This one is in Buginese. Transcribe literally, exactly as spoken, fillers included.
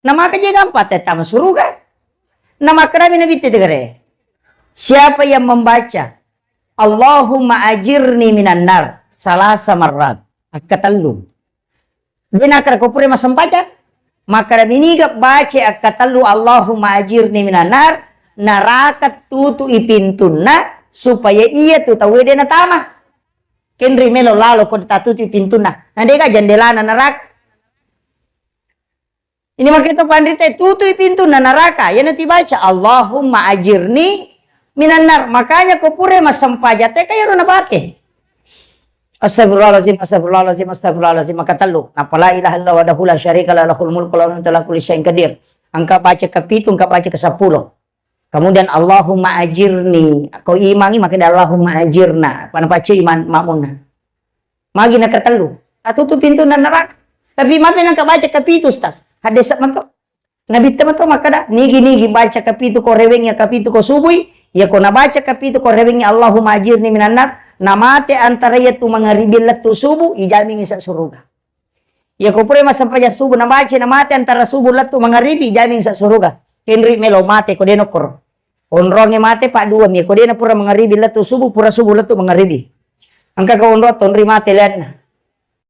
Namaka je gampang tettama suruga. Namakkedami Nabitta tegare, siapa yang membaca Allahumma ajirni minan nar salasa marrat, akkatellu. De nakkeda ko pura massempajang, makkeda miniga baca akkatellu Allahumma ajirni minan nar, naraka tutui pintunna supaya iya tu tauwe de natama. Kenri melo lalo ko tatutu pintunna. Na dega jendelana neraka. Ini makanya tu panrita tutui pintunna neraka. Yana tibaca Allahumma ajirni minan nar. Makanya ko pura massempajang te kayaro napake. Astagfirullahalazim, astagfirullahalazim, astagfirullahalazim. Maka tellu. Napa la ilaha illa wahdahu la syarika la lahul mulku wa lahul hamdu wa huwa ala kulli syai'in qadir. Engka baca kepitu, engka baca kesepuluh. Kemudian Allahumma ajirni. Ko imangi maka Allahumma ajirna. Pada baca iman makmunna. Magi nakatellu. Atutu pintunna neraka. Tapi mape nengka baca kepitu, Ustaz. Hadis mato. Nabitta mato makkeda, nigi-nigi baca kapitu ko rewengngi, kapitu ko subui, iya ko nabaca kapitu ko rewengngi Allahumma ajirni minan nar, namate antara iya tu mangaribi lettu subu, ijamingi sa suruga. Iya ko pura massempajang subu nabaca namate antara subu lettu mangaribi, ijamingi sa suruga. Kenri melo mate ko deno koro. Onrongnge mate pa dua mi, ko dena pura mangaribi lettu subu, pura subu lettu mangaribi. Engka ko onrong tonri mate lianna.